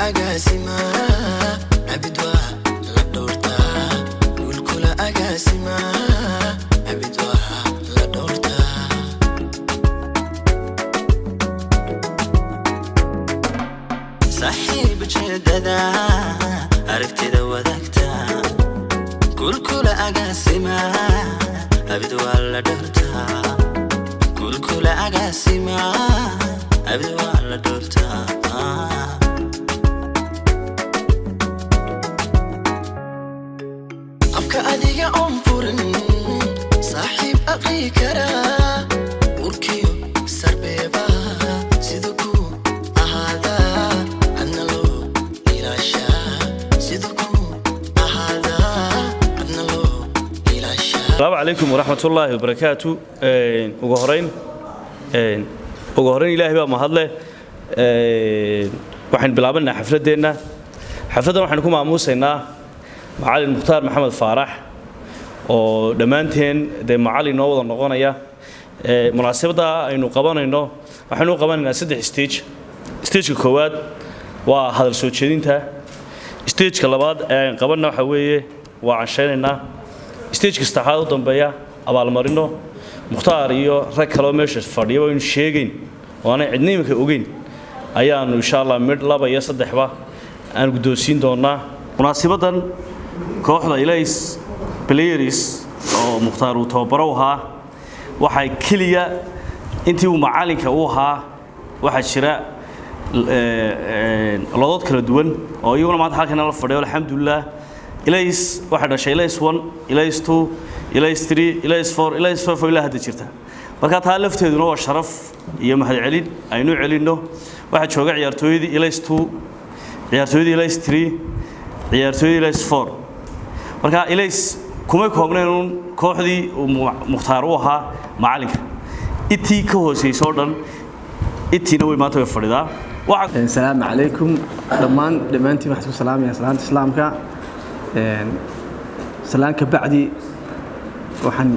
Agaasimaa abid waa la dhowrtaa, guulkula agaasimaa abid waa la dhowrtaa. Saaxiib ujeedada aragtida wadaagta, guulkula agaasimaa abid waa la dhowrtaa, guulkula agaasimaa abid waa la dhowrtaa. Afka adiga oon furin saaxiib aqri karaa, urkiyo sarbeeba sida ku ahaadaa adna loo ilaashaa, sida ku ahaadaa adna loo ilaashaa. Asalaamu calaykum waraxmatullaahi wabarakaatu. Ugu horeyn Ilaahay baa mahadle. Waxaynu bilaabanaa xafladdeenna. Xafladdan waxaynu ku maamuusaynaa macallin Mukhtaar Maxamed Faarax oo dhammaanteen dee macallin noo wada noqonaya. Munaasabadda aynu qabanayno waxaynu u qabanaynaa saddex stage. Stageka koowaad waa hadal soo jeedinta. Stageka labaad ee aan qabanna waxa weeye waa canshaynaynaa. Stageka saddexaad u dambeeya abaalmarino. Mukhtaar iyo rag kaloo meesha fadhiya waynu sheegayn oo aanay cidna iminka ogeyn ayaanu insha Allah midh laba iyo saddexba aan guddoonsiin doonaa. Munaasibaddan kooxda Ilays Players oo Mukhtaar uu tababaro u ahaa, waxay keliya intii uu macalinka u ahaa waxaa jira lodood kala duwan oo iyaguna maanta halkan la fadhiyo, alxamdulilah. Ilays waxay dhashay Ilays 1, Ilays 2, Ilays 3, Ilays 4, Ilays 5 oo ilaa hadda jirta. Marka taa lafteeduna waa sharaf iyo mahadcelin aynu celinno. Waxaa jooga ciyaartooyadii Ilays 2, ciyaartooyadii Ilays 3, ciyaartooyadii Ilays 4. Marka Ilays kumay koobnayn uun kooxdii uu Mukhtaar u ahaa macalinka, intii ka hooseysa oo dhan intiina way maanta way fadhidaa. Waxa Asalaamu calaykum dhammaan. Dhammaantiin waxaan isku salaamayaa salaanta Islaamka. Salaan ka bacdi, waxaan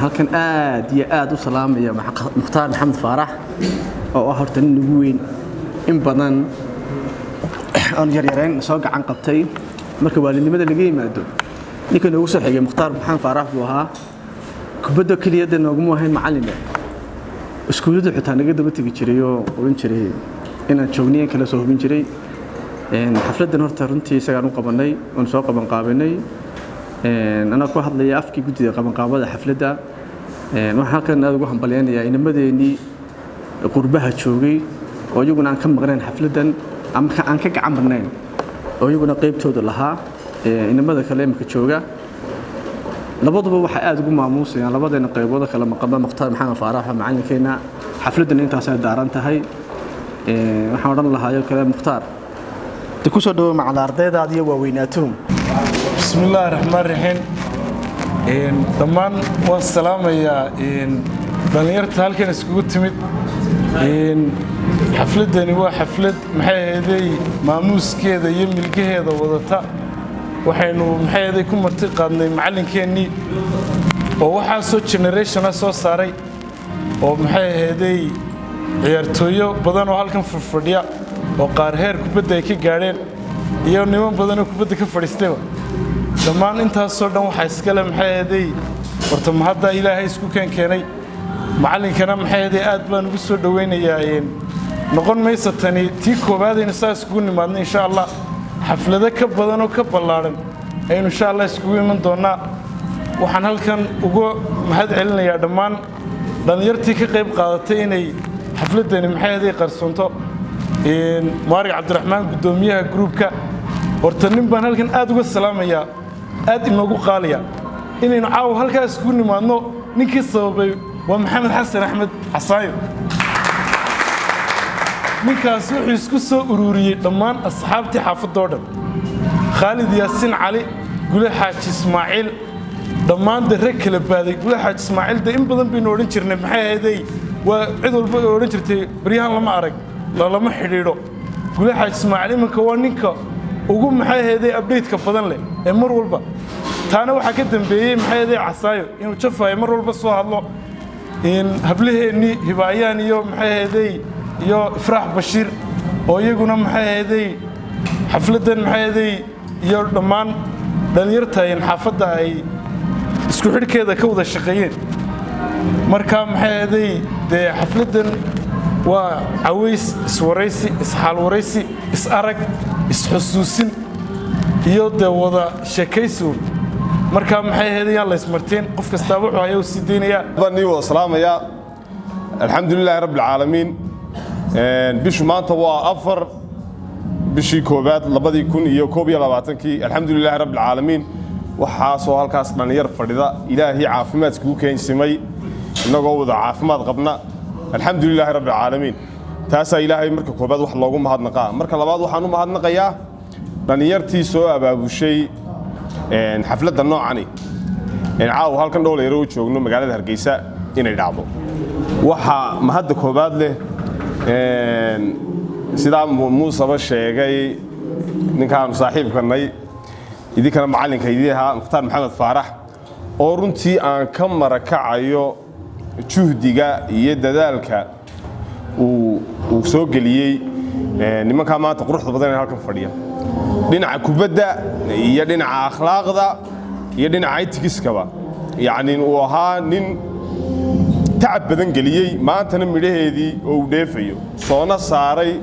halkan aad iyo aad u salaamaya Mukhtaar Maxamed Faarax oo ah horta nin ugu weyn, in badan oon yaryarayn soo gacan qabtay. Marka waalidnimada laga yimaado, ninka noogu soo xigay Mukhtaar Maxamed Faarax buu ahaa. Kubadda keliya dee nooguma ahayn macalline, iskuulladu xitaa naga daba tegi jiray oo oran jiray inaan joogniyan kala soo hubin jiray. Xafladdan horta runtii isagaan u qabanay oon soo qaban qaabinay. Anaa ku hadlaya afkii guddida qabanqaabada xafladda, waxaan halkan aad ugu hambalyaynayaa inamadeenii qurbaha joogay oo iyaguna aan ka maqnayn xafladdan ama aan ka gacan marnayn oo iyaguna qaybtooda lahaa. Inamada kale imika jooga labaduba waxay aad ugu maamuusayaan labadeena qaybooda kala maqanba Mukhtaar Maxamed Faarax oo macalinkeena. Xafladdan intaasay daaran tahay. Waxaan odhan lahaayo kale, Mukhtaar, de kusoo dhawo macala ardaydaada iyo waaweynaatuhum. بسم الله الرحمن الرحيم. Dhammaan waan salaamayaa dhallinyarta halkan iskugu timid. Xafladdani waa xaflad maxay ahaydey maamuuskeeda iyo milgaheeda wadata. Waxaynu maxay ahaydey ku marti qaadnay macallinkeennii oo waxaasoo generationa soo saaray oo maxay ahaydey ciyaartooyo badan oo halkan fadhfadhiya oo qaar heer kubadda ay ka gaadheen iyo niman badan oo kubadda ka fadhiistayba. Dhammaan intaasoo dhan waxaa iskale maxay ahaydey horta mahadda Ilaahay isku keenkeenay. Macallinkana maxay ahaydey aad baan ugu soo dhowaynayaa. Noqon maysa tani tii koowaadaynu saa iskugu nimaadno. Insha Allah xaflado ka badan oo ka ballaadhan aynu insha Allah iskugu iman doonnaa. Waxaan halkan uga mahad celinayaa dhammaan dhallinyartii ka qayb qaadatay inay xafladdani maxay ahaydey qarsoonto. Mubaarag Cabdiraxmaan, guddoomiyaha gruubka, horta nin baan halkan aad uga salaamayaa, aad inoogu qaaliya inaynu caawa halkaa iskugu nimaadno. Ninkii sababay waa Maxamed Xasan Axmed Casaayo. Ninkaas wuxuu isku soo ururiyey dhammaan asxaabtii xaafadda oo dhan, Khaalid Yaasiin Cali, Gule Xaaji Ismaaciil, dhammaan de rag kala baaday. Gule Xaaji Ismaaciil de in badan baynu odhan jirnay maxay ahaydey waa cid walba oo odhan jirtay baryahan lama arag, lalama xidhiidho. Gule Xaaji Ismaaciil iminka waa ninka ugu maxay ahaydey update-ka badan leh ee mar walba. Taana waxaa ka dambeeyey maxay ahaydey Casaayo inuu jafaayo mar walba soo hadlo. Hablaheennii Hibaayaan iyo maxay ahaydey iyo Ifraax Bashiir Oo iyaguna maxay ahaydey xafladdan maxay ahaydey iyo dhammaan dhallinyarta xaafadda ay isku xidhkeeda ka wada shaqeeyeen. Marka maxay ahaydey dee xafladdan waa caways, iswaraysi, isxaalwaraysi, is-arag, isxusuusin iyo dee wada sheekaysi. Marka maxay ahayd yaan la ismarteen, qof kastaaba wuxuu haya uu sii deynayaa. Baan nii wada salaamayaa. Alxamdu lilaahi rabbi alcaalamiin. Bishu maanta waa 4 bishii koowaad 2021-kii. Alxamdu lilaahi rabbi alcaalamiin. Waxaasoo halkaas dhallinyar fadhida Ilaahii caafimaadkugu keensimay, innagoo wada caafimaad qabna. Alxamdu lilaahi rabbi alcaalamiin. Taasaa Ilaahay marka koowaad wax loogu mahadnaqaa. Marka labaad waxaan u mahadnaqayaa dhallinyartii soo abaabushay xafladda noocani caawa halkan Dhoolayaro u joogno magaalada Hargeysa inay dhacdo. Waxaa mahadda koowaad leh, sidaa Muusaba sheegay, ninkaanu saaxiibkanay, idinkana macallinka idii ahaa, Mukhtaar Maxamed Faarax, oo runtii aan ka marakacayo juhdiga iyo dadaalka uu soo geliyey nimankaa maanta quruxda badan ee halkan fadhiya, dhinaca kubadda iyo dhinaca akhlaaqda iyo dhinaca ethics-kaba. Yacni uu ahaa nin tacab badan geliyey, maantana midhaheedii oo uu dheefayo, soona saaray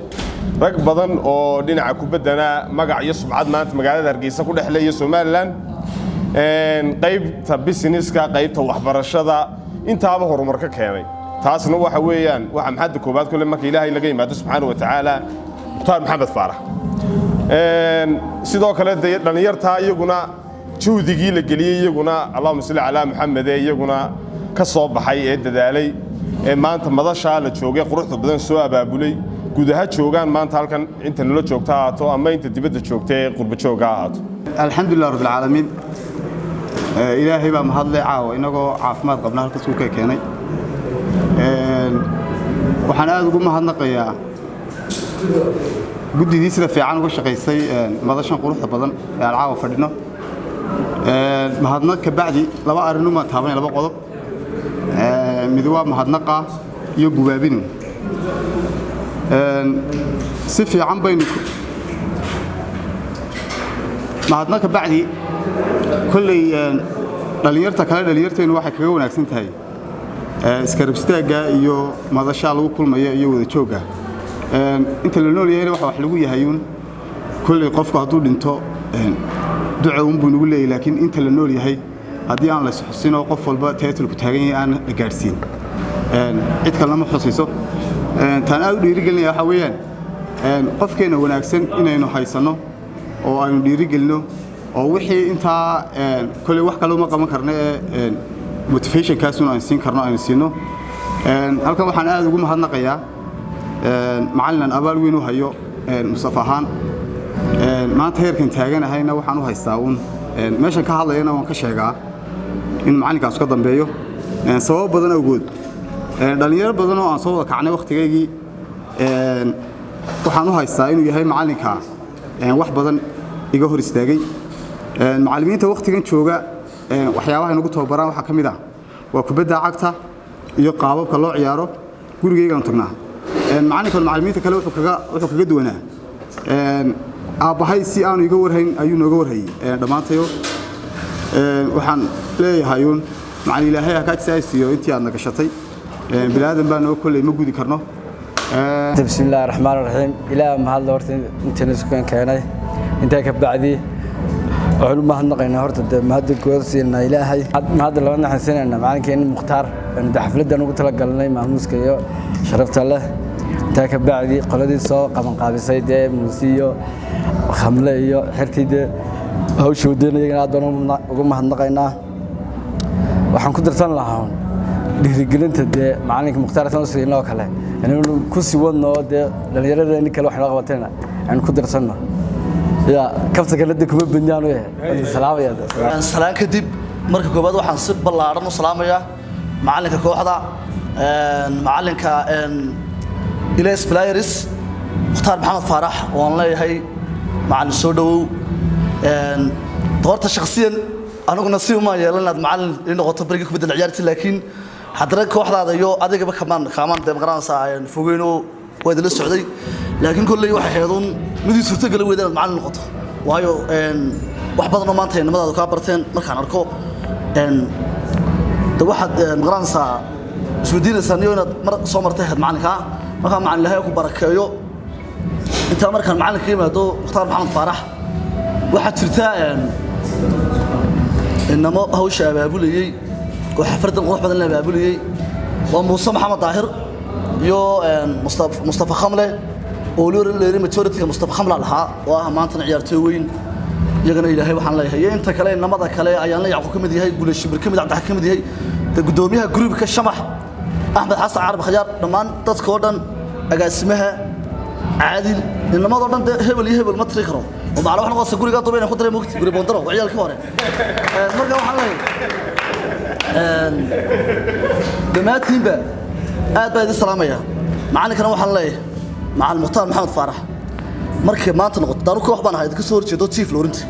rag badan oo dhinaca kubaddana magac iyo sumcad maanta magaalada Hargeysa ku dhexle iyo Somaliland, qaybta business-ka, qaybta waxbarashada, intaaba horumar ka keenay. Taasna waxa weeyaan waxa maxadda koobaad kule marka Ilaahay laga yimaado subxaana wa tacaala Mukhtaar Maxamed Faarax. Sidoo kale dee dhallinyartaa iyaguna juhdigii la geliyey, iyaguna allahuma salli calaa Maxamed, ee iyaguna ka soo baxay ee dadaalay ee maanta madashaa la joogay quruxda badan soo abaabulay, guud ahaan joogaan maanta halkan, inta nala joogta ha ahaato ama inta dibadda joogta ee qurba joogga ha ahaato. Alxamdulilah rabbi alcaalamiin. Ilaahay baa mahadle caawa inagoo caafimaad qabna halka suuka keenay. Waxaan aad ugu mahadnaqayaa guddidii sida fiican uga shaqaysay madashan quruxda badan ee aan caawa fadhino. Mahadnaq ka bacdi, laba arrin uma taabanaya, laba qodob. Mid waa mahadnaqa iyo gubaabinu. Si fiican baynu mahadnaq ka bacdi. Kolley dhallinyarta kale dhallinyarteennu waxay kaga wanaagsan tahay iskarab istaagga iyo madashaa lagu kulmaya iyo wada joogga. Inta la nool yahayna waxa wax lagu yahayuun. Kolley qofku hadduu dhinto duca uun buu nagu leeyahy, laakiin inta la nool yahay haddii aan la isxusin oo qof walba title-ku taagan yahay aan la gaadhsiin, cid kalena ma xusayso. Taan aad u dhiirigelinaya waxaa weeyaan qofkeenna wanaagsan inaynu haysanno oo aynu dhiirigelino, oo wixii intaa kolley wax kale uma qaban karno ee motivation-kaasuna aynu siin karno aynu siino. Halkan waxaan aad ugu mahadnaqayaa macallinan abaal weyn u hayo Mustafa ahaan. Maanta heerkan taaganahayna waxaan u haystaa uun, meeshan ka hadlayana waan ka sheegaa in macallinkaas ka dambeeyo sababo badan awgood. Dhallinyaro badan oo aan soo wada kacnay wakhtigaygii waxaan u haystaa inuu yahay macallinka wax badan iga hor istaagay. Macallimiinta wakhtigan jooga waxyaabaha nagu tababaraan waxaa ka mid ah waa kubadda cagta iyo qaababka loo ciyaaro. Gurigaygaan tagnaa. Macallinkan macallimiinta kale wuxuu kaga duwanaa, aabbahay si aanu iga warhayn ayuu nooga warhayey dhammaantayo. Waxaan leeyahay uun macallin, Ilaahay ha kaa siiyo intii aad nagashatay. Bilaadan baa noo kolley ma gudi karno. بسم الله الرحمن الرحيم. إلى mahad horta inta isku keenay. Inta ka bacdi waxaan u mahadnaqaynaa horta dee mahadda koowaad siinaa Ilaahay, mahadda labaadna waxaan siinaynaa macalinkeena Mukhtaar aan xafladdan ugu talagalnay maamuuska iyo sharafta leh. Intaa ka bacdi qoladii soo qaban qaabisay dee muusiyo khamle iyo xirtii dee hawsha wadeen, iyagana aad baan ugu mahadnaqaynaa. Waxaan ku darsan lahaa dhiirigelinta dee macalinka Mukhtaar san u siinoo kale inaynu ku sii wadno dee dhallinyarada kale wax noo qabatayna aynu ku darsanno. Ya kafta kale de kuma badnaan u yahay. Salaamaya. Salaan kadib, marka koowaad waxaan si ballaaran u salaamayaa macalinka kooxda, macalinka Ilays Players, Mukhtaar Maxamed Faarax, oo aan leeyahay macalin soo dhawow. Horta shakhsiyan anigu nasiib uma yeelan inaad macalin ii noqoto barigii kubadda ciyaarta, laakiin haddana kooxdaada iyo adigaba kamaan kaamaan dee magaranaysaa fogeyno. Waa idinla socday, laakiin kolley waxay ahayd uun midii suurtogeli weyda inaad macallin noqoto, waayo wax badan oo maanta inamadaadu kaa barteen markaan arko, de waxaad maqranaysaa, isweydiinaysaa niyo inaad mar soo martay ahayd macallinkaa. Markaa macallin, Ilaahay ku barakeeyo. Intaa markaan macallinka yimaado Mukhtaar Maxamed Faarax, waxaa jirta inamo hawsha abaabulayey oo xafladan qurux badan la abaabulayey, waa Muuse Maxamed Daahir iyo Mustafa Khamle, oo leeri majority-ga Mustafa Khamla lahaa, oo ah maantana ciyaartooy weyn. Iyagana Ilaahay waxaan leeyahay, iyo inta kale inamada kale ayaan la Yacquub ka mid yahay, Guule Shimbir ka mid, Cabdixaq ka mid yahay, de guddoomiyaha gruubka Shamax Axmed Xasan Carab Khayaar, dhammaan dadka oo dhan, agaasimaha Caadil, inamadoo dhan, dee hebel iyo hebel ma tiri karo oo macna wax noqonaysa guriga duba inaan ku daray mogti guri boondaro waa ciyaalkii hore. Marka waxaan leeyahay dhammaantiinba aad baa idin salaamaya. Macallinkana waxaan leeyahay, Macallin Mukhtaar Maxamed Faarax, markay maanta noqoto daanu koox baan ahay idinka soo horjeedo chief loorinta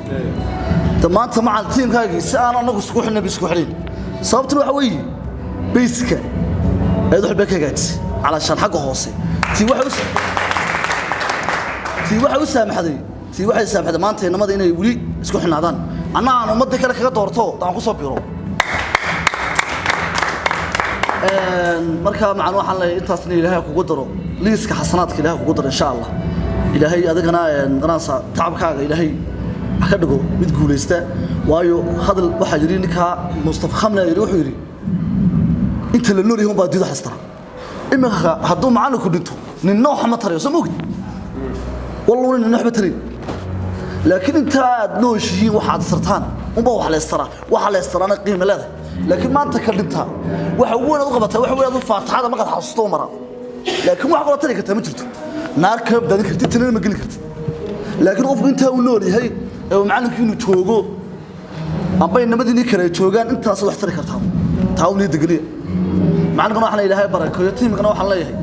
de maanta macallin tiimkaagii si aan anagu isku xidhnay ba isku xidhin. Sababtuna waxa weeye base-ka ayaad wax bay ka hagaajisay calaashaan xagga hoose. Tii waxay saamaxday maanta inamada inay weli isku xidhnaadaan, anna aan ummadii kale kaga doorto aan ku soo biro. Markaa macaan waxaan leeyahay intaasna Ilaahay kugu daro liiska xasanaadka, Ilaahay kugu daro insha Allah. Ilaahay adigana garanaysa tacabkaaga Ilaahay ha ka dhigo mid guulaysta, waayo hadal waxaa yidhi ninkaa Mustafa Khamle yidhi, wuxuu yidhi inta la nool yahay unbaa diido xastara. Iminka hadduu macallinku dhinto ninna wax ma tarayo, soo ma ogid? Walluuna ninna wax ma tarayn, laakiin inta aad nooshihiin waxaad sartaan unbaa wax la ystaraa, waxa la ystaraana qiime leedahay. Laakiin maanta ka dhintaa waxa ugu weyn aad u qabataa waxa weyn aad u faataxada markaad xasuusto u maraa, laakiin wax kaloo tari kartaa ma jirto. Naar kama badbaadin kartid, tanina ma geli kartid. Laakiin qofku intaa uu nool yahay ee uu macallinkii inuu joogo amba inamadiinii kale ay joogaan, intaasaad wax tari kartaa. Taa u niyadda geliya. Macallinkana waxaan Ilaahay barakeeyo. Tiimkana waxaan leeyahay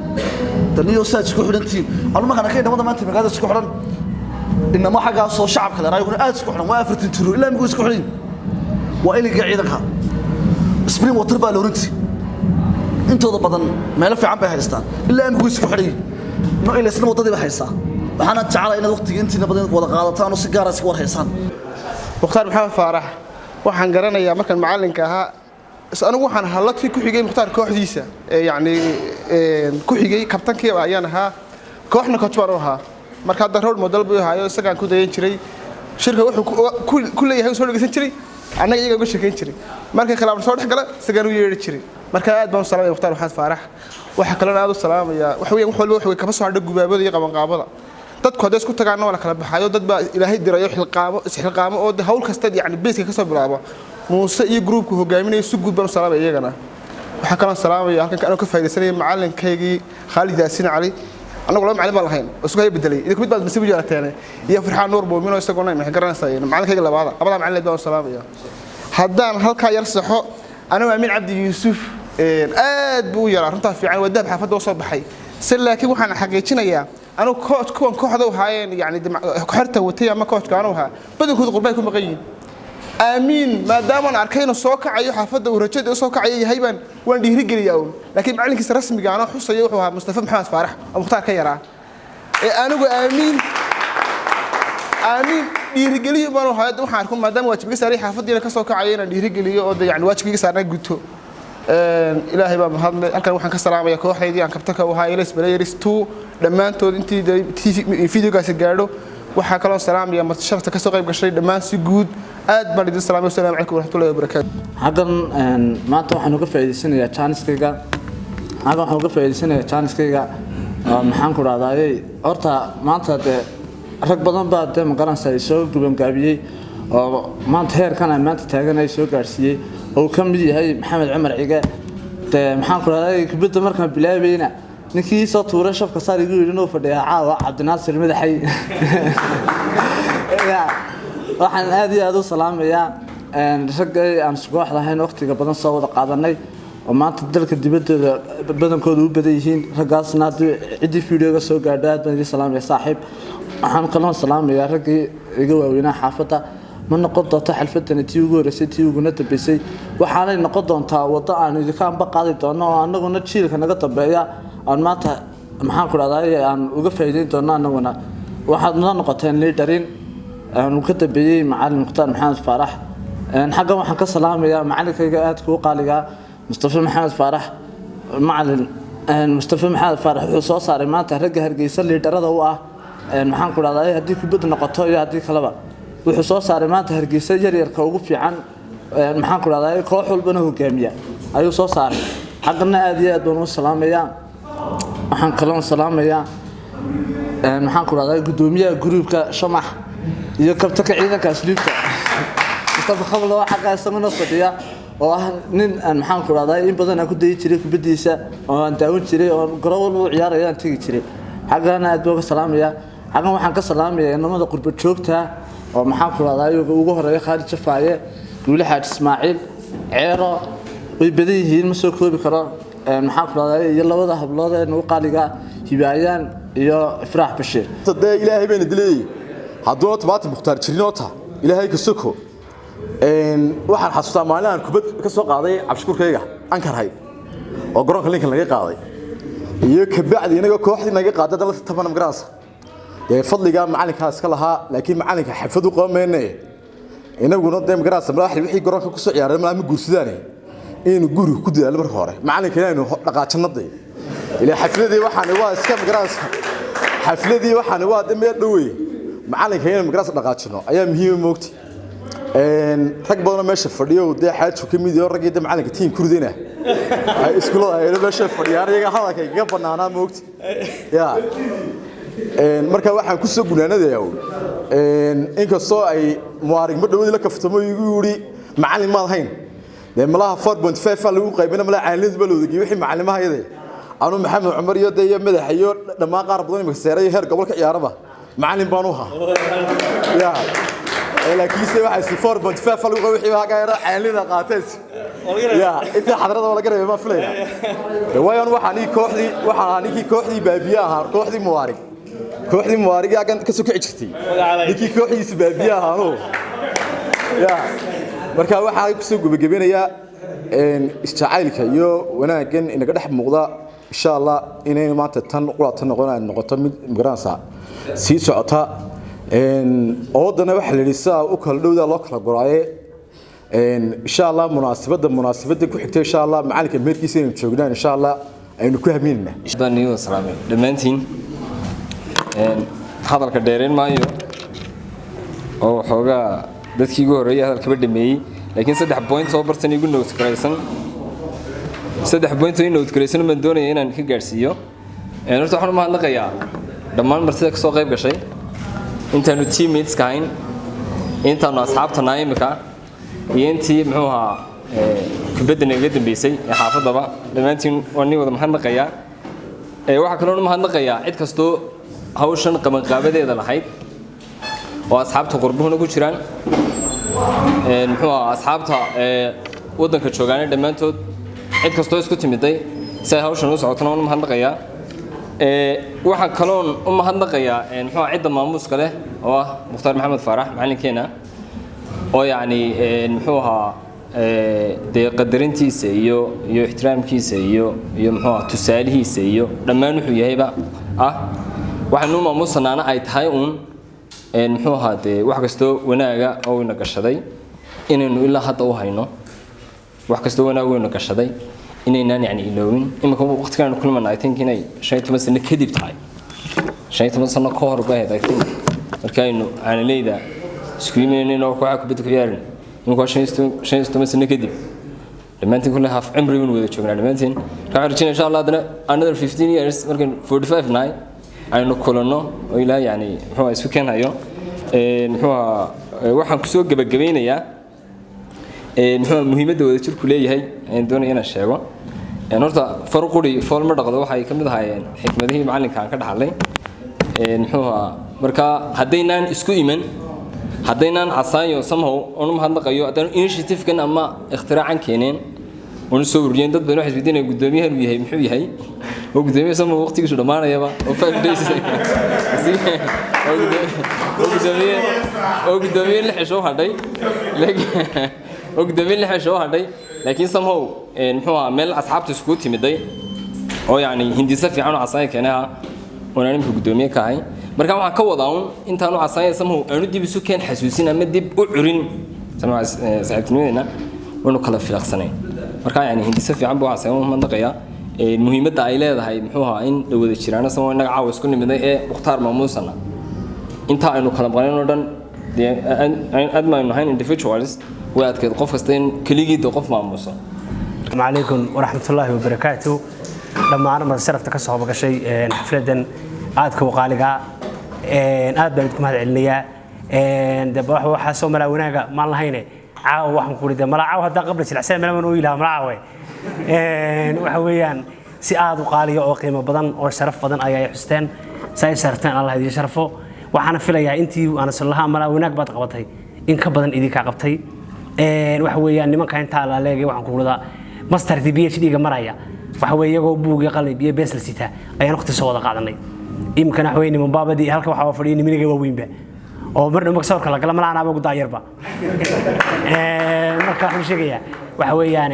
daniyo saad isku xidhan tiim. Anu markaan arkay inamada maanta magaalada isku xidhan, inamo xaggaasoo shacabka le ayaguna aad isku xidhan, waa 40 jiro ilaa imika isku xidhan, waa iliga ciidanka Spring Water baa la oran jiray. Intooda badan meelo fiican bay haystaan, ilaa imika isku xidhan no ilaysna waddadii bay haystaa. Waxaana jeclaa inaad waqtiga intiina badan wada qaadataan oo si gaara iska war haysaan. Mukhtaar Maxamed Faarax waxaan garanayaa markaan macallinka ahaa anigu waxaan ahaa ladkii ku xigay Mukhtaar kooxdiisa, ee yacni ku xigay kabtankii ayaan ahaa, kooxna coach baan u ahaa. Marka hadda role model buu ahaayo, isagaan ku dayan jiray. Shirka wuxuu ku leeyahay uu soo dhegeysan jiray, annaga iyaga uga sheekayn jiray. Markay khilaaf soo dhex gala isagaan u yeedhi jiray. Marka aad baan u salaamaya Mukhtaar Maxamed Faarax. Waxa kalena aad u salaamaya waxa weeyaan wax walba wax wey kama soo hadho gubaabada iyo qabanqaabada. Dadku hadday isku tagaanna waa la kala baxayo. Dad baa Ilaahay dirayo xilqaamo isxilqaamo oo hawl kasta yacni base-ka ka soo bilaabo. Muuse iyo gruubka hogaaminaya si guud baan u salaamaya iyagana. Waxaa kaloo salaamaya halkan anoo ka faa'iidaysanaya macalinkaygii Khaalid Yaasiin Cali. Annagu laba macallin baan lahayn oo isku hay bedelay, idinku mid baad nasiib u yeelateen, iyo Farxaan Nuur Buumino isaguna maxay garanaysaa macalinkayga labaada. Labadaa macallin baan u salaamaya. Haddaan halkaa yar saxo, anigu Amiin Cabdi Yuusuf aad buu u yaraa, runtaa fiican, waa dahab xaafadda u soo baxay se, laakiin waxaan xaqiijinayaa anigu coach kuwan kooxda u ahaayeen, yacni xerta watay ama coachka anu ahaa, badankooda qurbay ku maqan yihiin. Aamiin maadaamaan arkay inuu soo kacayo xaafadda, uu rajada u soo kacayo yahay, baan waan dhiirigeliyaa uun. Laakiin macalinkiisa rasmiga anoo xusaya wuxuu ahaa Mustafa Maxamed Faarax oo Mukhtaar ka yaraa. Ee anigu aamiin dhiirigeliyo baan ahaa. Waxaan arko maadaama waajib iga saaray xaafaddiina ka soo kacayo inaan dhiirigeliyo oo de yani waajibka iga saarnaa guto. Ilaahay baa mahadle. Halkan waxaan ka salaamaya kooxdaydii aan kabtanka u ahaa, Elis Players 2, dhammaantood intii videogaasi gaadho. Waxaa kaloo salaamaya marti sharafta ka soo qayb gashay dhammaan. Si guud aad baan idin salaamay. Wasalaamu calaykum waraxmatullahi wabarakaatu. Xaggan maanta waxaan uga faa'iidaysanayaa jaaniskayga, xaggan waxaan uga faa'iidaysanayaa jaaniskayga, maxaan ku dhahdaayey, horta maanta dee rag badan baa dee maqaranaysa ay soo gubangaabiyey oo maanta heerkan aan maanta taagan ay soo gaadhsiiyey, oo uu ka mid yahay Maxamed Cumar Cige. Dee maxaan ku dhahdaayey, kubadda markaan bilaabayna ninkii soo tuuray shafka saar igu yidhi inuu fadhiyaa caawa Cabdinaasir Madaxay. Waxaan aad iyo aad u salaamayaa ragga aan isku-kooxda ahayn, waqtiga badan soo wada qaadanay oo maanta dalka dibaddooda badankooda u badan yihiin. Raggaasna haddii ciddii videoga soo gaadho, aad baan idiin salaamaya saaxiib. Waxaan kaloo salaamayaa raggii iga waaweynaa xaafadda. Ma noqon doonto xalfadani tii ugu horreysay tii uguna dambeysay, waxaanay noqon doontaa waddo aan idinka anba qaadi doono oo annaguna jiilka naga dambeeya aan maanta Maxaan ku dhahdaa, aan uga faa'iideyn doonaa annaguna. Waxaad noo noqoteen leaderin aanu ka dambeeyey macalin Mukhtaar Maxamed Faarax. Xaggan waxaan ka salaamayaa macalinkayga aadka u qaaliga, Mustafa Maxamed Faarax. Macalin Mustafa Maxamed Faarax wuxuu soo saaray maanta ragga Hargeysa leaderada u ah. Maxaan ku dhahdaa, haddii kubadda noqoto iyo haddii kaleba, wuxuu soo saaray maanta Hargeysa yaryarka ugu fiican. Maxaan ku dhahdaa, koox walbana hogaamiya ayuu soo saaray. Xaggana aad iyo aad baan u salaamayaa. Waxaan kaloon salaamayaa, maxaan ku dhahdaa, gudoomiyaha gruubka Shamax iyo kabtanka ciidanka asluubta Mustafa Khablo oo xagga isaguna fadhiya, oo ah nin aan, maxaan ku dhahdaa, in badan aan ku dayi jiray kubaddiisa oo aan daawan jiray oo garoon walba u ciyaaraya aan tegi jiray. Xaggana aad baan uga salaamayaa. Xaggan waxaan ka salaamayaa inamada qurba joogta oo, maxaan ku dhahdaa, iyaga ugu horeeya Khaalid Jafaaye, Guule Xaaji Ismaaciil Ceero. Way badan yihiin, ma soo koobi karo. Maxaan ku dhahdaa, iyo labada hablood ee nagu qaaliga, Hibaayaan iyo Ifraax Bashiir. Dee Ilaahay bayna dileeyey hadduu tobaatan Mukhtaar jirin oota Ilaahay ka soko. Waxaan xasuustaa maalin aan kubad ka soo qaaday Cabdishakuurkayga Ankarhay oo garoonka Lincoln laga qaaday, iyo kabacdi inaga kooxdii naga qaaday dalka taban magaranaysa. Dee fadliga macalinkaa iska lahaa, laakiin macalinka xafad u qaban mayne inaguna. Dee magaranaysa, madaxda wixii garoonka kusoo ciyaaray ma guursadaane, inaynu guriga ku dadaalo marka hore macalinka inaynu dhaqaajino. Dee ilaa xafladii waxaan waa iska magaranaysa, xafladii waxaan waa de meel dhowey, macalinka inaynu magaranaysa dhaqaajino ayaa muhiim moogti. Rag badanoo meesha fadhiyo, dee xaaju ka mid yaho, raggii de macalinka tiim kurdina ay iskuulada hayno meesha fadhiyaan, iyaga hadalka igaga banaanaa moogti ya. Marka waxaan ku soo gunaanadayaa, inkastoo ay muwaarig ma dhawadii la kaftamo igu yidhi macallin maad hayn, dee malaha 4.5 lagu qaybina, malaha caalinadu ba la wadageeyey wixii macallimaha yade. Anu Maxamed Cumar iyo dee iyo madaxa iyo dhammaan qaar badan imika seeray heer gobol ka ciyaaraba macallin baan u ahaa ya, laakiinse waxaa si 4.5 lagu qaybay wixii haga yara caalinada qaatees ya, inta xadrada wala garabay ma filaya. Waayo waxaan ii kooxdii, waxaan ahaa ninkii kooxdii baabiye ahaa, kooxdii muwaarig, kooxdii muwaarig yaa ka soo kici jirtay, ninkii kooxdiisa baabiye ahaano ya. Marka waxaa kusoo gebagabinayaa isjacaylka iyo wanaaggan inaga dhex muuqda, insha Allah inaynu maanta tan qurata noqon ay noqoto mid magaranaysaa sii socota. Oodana waxaa la yidhi sidaa u kala dhowdaa loo kala goraaye. Insha Allah munaasabadda ku xigta, insha Allah macalinka meerkiisa inaynu joognaan, insha Allah aynu ku haminayna. Baan idiin wada salaamay dhammaantiin. Hadalka dheerayn maayo oo waxoogaa dadkii igu horreeyay hadalkaba dhameeyey, laakiin saddex point oo bartan igu note garaysan, saddex point oo i note garaysan baan doonaya inaan ka gaadhsiiyo. Horta waxaan u mahadnaqayaa dhammaan martida ka soo qayb gashay, intaanu teammates ka hayn, intaanu asxaabta nahay imika, iyo intii muxuu ahaa kubadda nagaga dambeysay ee xaafaddaba. Dhammaantiin waan nii wada mahadnaqayaa. Waxaa kaloo u mahadnaqayaa cid kastoo hawshan qabanqaabadeeda lahayd, oo asxaabta qurbuhuna ku jiraan, muxuu ahaa, asxaabta waddanka joogaana, dhammaantood cid kastoo isku timiday si ay hawshan u socotona waan u mahadnaqayaa. Waxaan kaloon u mahadnaqayaa, muxuu ahaa, cidda maamuuska leh oo ah Mukhtaar Maxamed Faarax, macalinkeena, oo yacni muxuu ahaa, dee qadarintiisa iyo ixtiraamkiisa iyo muxuu ahaa, tusaalihiisa iyo dhammaan wuxuu yahayba ah. Waxaanu maamuusanaana ay tahay uun, muxuu ahaa, dee wax kastoo wanaaga oo ina gashaday inaynu ilaa hadda u hayno, wax kastoo wanaag oo ina gashaday inaynaan yani iloowin. Iminka waqtigaan kulmana, I think inay 15 sano kadib tahay, 15 sano ka hor bay ahayd, I think, markaaynu caanaleyda isku imanaynin oo kooxaha kubadda ku ciyaarin. Iminka waa 15 sano kadib. Dhammaantiin kulle half cimri baynu wada joognaa dhammaantiin. Marka waxaan rajeynaya insha Allah haddana another 15 years markaynu 45 nahay aynu kulanno oo Ilaah yani muxuu isku keenhayo. Muxuu ahaa, waxaan kusoo gebagabeynayaa, muxuu muhiimadda wadajirku leeyahay ayaan doonaya inaan sheego. Horta far quri fool ma dhaqdo waxay ka mid ahaayeen xikmadihii macallinka aan ka dhaxalay. Muxuu ahaa, marka haddaynaan isku iman, haddaynaan Casaayo somehow oonu mahadnaqayo, haddaan initiative-kan ama ikhtiracan keeneen oonu soo ururiyeen, dad badan waxay isweydiinayaan guddoomiyahan uu yahay muxuu yahay, oo guddoomiyaha somehow waqtigiisu dhammaanayaba oo 5 days oo guddoomiye 6 cisho u hadhay, oo guddoomiye 6 cisho u hadhay, laakiin somehow muxuu ahaa, meel asxaabta iskugu timiday. Oo yacni hindise fiican oo Casaanya keenay ahaa, oonaan imika guddoomiye ka ahay. Marka waxaan ka wadaa un intaanu Casaanya somehow aanu dib isu keen xasuusin ama dib u curin somehow saaxiibtinimadeena waynu kala filaqsanay. Marka yani hindise fiican buu Casaanya u mahadnaqayaa. Muhiimadda ay leedahay muxuu ahaa in la wada jiraana somehow innaga caawa isku nimiday ee Mukhtaar maamuusana inta aynu kala maqnayn oo dhan dee aad maaynu ahayn individuals, way adkeyd qof kasta in keligii dee qof maamuuso. Asalaamu calaykum waraxmatullaahi wabarakaatu. Dhammaan mad sharafta ka soo gashay xafladan aadka u qaaliga, aad baan idinku mahad celinayaa. De waxaa soo maraa wanaaga maan lahayne caawa waxaan ku de malaa caawa haddaa qabla jilicsan mala waan ooyi lahaa malaa caawe. Waxa weeyaan si aad u qaaliya oo qiimo badan oo sharaf badan ayaa ay xusteen, si ay sharafteen Allah idiin sharfo. Waxaana filayaa intii aan islahaa malaa wanaag baad qabatay in ka badan idinkaa qabtay. Waxa weeyaan nimanka intaa la leegay waxaan ku wada master PhD ga maraya, waxa weeye iyagoo buugii qalin iyo pencil sita ayaan waqti soo wada qaadanay. Imkana waxa weeye niman baabadii halka waxaa fadhiya nimaniga waaweynba oo marna marka sawirka la gala malaha anaaba ugu daayarba. Marka waxaan sheegayaa waxa weeyaan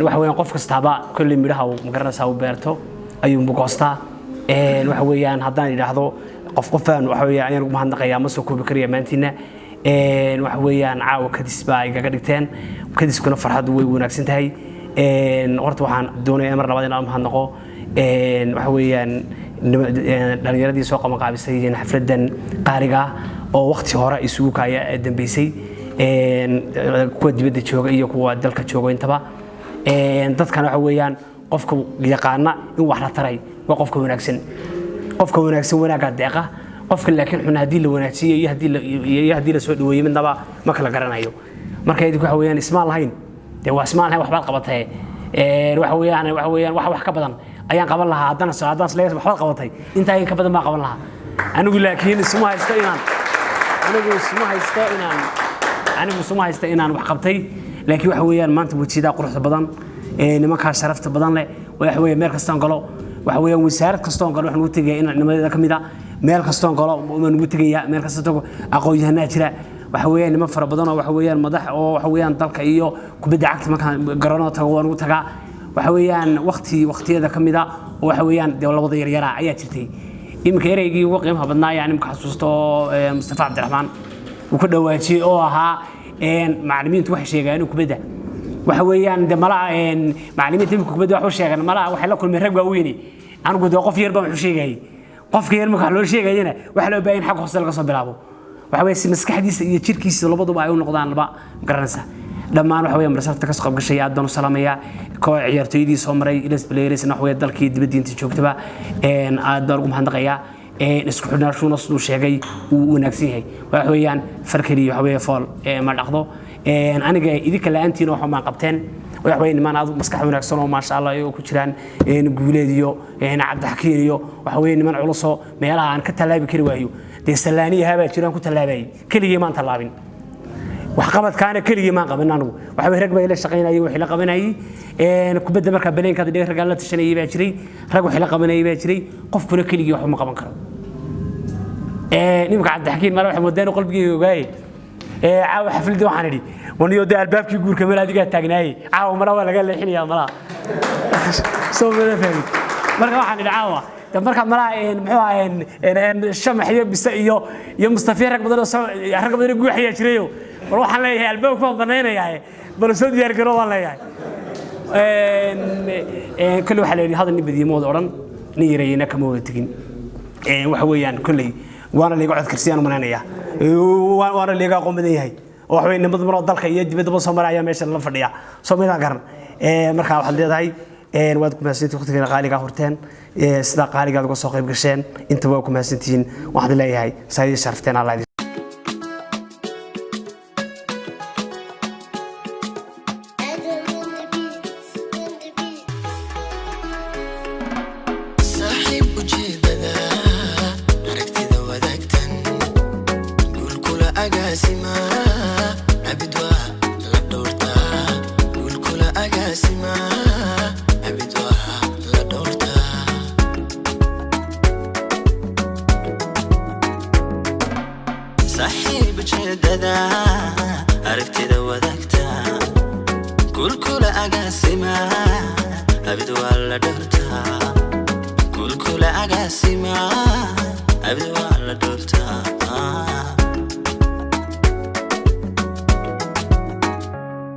waxa weeyaan qof kastaaba kolley midhaha uu magaranaysaa uu beerto ayuu goostaa. Waxa weeyaan haddaan idhaahdo qof qofaan waxa weeyaan ayaan ugu mahadnaqayaa ma soo koobi karaya maantiina. Waxa weeyaan caawa kadis baa igaga dhigteen, kadiskuna farxaddu way wanaagsan tahay. Horta waxaan doonayaa mar labaad inaan u mahadnaqo waxa weeyaan dhalinyaradii soo qaban qaabisay xafladan qaaliga ah oo waqti hore isugu kaaya dambeysay, kuwa dibadda jooga iyo kuwa dalka jooga intaba. Dadkana waxa weeyaan qofka yaqaana in wax la taray waa qofka wanaagsan. Qofka wanaagsan wanaaggaa deeqa, qofka laakiin xun haddii la wanaajiyo iyo haddii la iyo haddii la soo dhaweeyo midnaba ma kala garanayo. Marka idinku waxa weeyaan ismaan lahayn dee waa ismaan lahayn waxbaad qabatay. Waxa weeyaan wax ka badan ayaan qaban lahaa haddana haddaan isleeyahay waxbaad qabatay, intaa in ka badan baan qaban lahaa anigu. Laakiin isuma haysto inaan anigu isuma haysto inaan anigu isuma haysto inaan wax qabtay. Laakiin waxa weeyaan maanta wajidaa quruxda badan ee nimankaa sharafta badan leh waxa weeye meel kastoon galo, waxa weeyaan wasaarad kastoon galo waxaan ugu tegayaa inaan nimadeeda ka mid ah, meel kastoon galo waan ugu tegayaa, meel kasta tago aqoon-yahanaa jira. Waxa weeyaan niman fara badan oo waxa weeyaan madax oo waxa weeyaan dalka iyo kubadda cagta markaan garoonada tago waan ugu tagaa. Waxa weeyaan waqti waqtiyada ka mid ah oo waxa weeyaan dee labada yaryaraa ayaa jirtay. Iminka ereygii ugu qiimaha badnaa ayaan imika xasuusto oo Mustafa Cabdiraxmaan uu ka dhawaajiyey oo ahaa macallimiintu waxay sheegaan in kubadda waxa weeyaan de malaha macallimiinta imika kubadda wax u sheegan malaha waxay la kulmeen rag waaweyne. Anigu dee qof yar baan wax u sheegayay, qofka yar marka wax loo sheegayana waxa loo baahan in xagga hoose laga soo bilaabo, waxa weeye si maskaxdiisa iyo jirkiisa labaduba ay u noqdaan laba garanaysa. Dhammaan waxa weeye marsafta ka soo qayb gashay aad baan u salaamayaa, koox ciyaartoydii soo maray Ilas Players waxa weeye dalkii dibadda joogtaba aad baan ugu mahadnaqayaa. Isku xidhnaashuuna siduu sheegay uu wanaagsan yahay, waxa weeyaan far keliya waxa weeye fool ma dhaqdo. Aniga idinka la'aantiina waxa maan qabteen. Waxa weeye niman aad maskax wanaagsan oo maasha Allah ay ku jiraan Guuleed iyo Cabdixakiin iyo waxa weeye niman culus oo meelaha aan ka tallaabi kari waayo dee salaaniyaha baa jiraan ku tallaabayay, keligii maan tallaabin. Waxqabadkaana keligii maan qaban anigu, waxa weeye rag baa ila shaqaynayay, wixii la qabanayay kubadda markaa baleenka dhigay raggaan la tashanayay baa jiray, rag wixii la qabanayay baa jiray. Qofkuna keligii waxba ma qaban karo. Nimanka Cabdixakiin male waxay moodeen qalbigeyga ogaaye caawa xafladii waxaan idhi waniyo dee albaabkii guurka meel adigaa taagnaaye caawa mala waa laga leexinayaa malaha soo mala fahmin. Marka waxaan idhi caawa de marka malaha muxuu ahaa Shamax iyo Bise iyo Mustafiya rag badan oo soo rag badan oo guuxayaa jirayo, bal waxaan leeyahay albaabka waan banaynayaa, bal soo diyaar garo waan leeyahay. Kolley waxaa la yidhi hadal nin badiyey ma wada odhan, nin yareeyeyna kama wada tegin. Waxa weeyaan kolley waana layga codkarsiyaan malaynayaa, waana layga aqoon badan yahay oo waxa weeye nimad maroo dalka iyo dibaddaba soo maray ayaa meesha la fadhiya soo midaan garan. Marka waxaad leedahay waad ku mahadsantihiin waqtigeena qaaligaa hurteen, sidaa qaaligaad uga soo qayb gasheen intaba waa ku mahadsantihiin. Waxaad leeyahay saa idin sharafteen Allah idin Saaxiib ujeedada aragtida wadaagtan guulkula agaasima abid waa la dhowrtaa, guulkula agaasima abid waa la dhowrtaa. Saaxiib ujeedada aragtida wadaagta guulkula agaasima abid waa waa la dhortaa, guulkula agaasima, abid waa la dhortaa.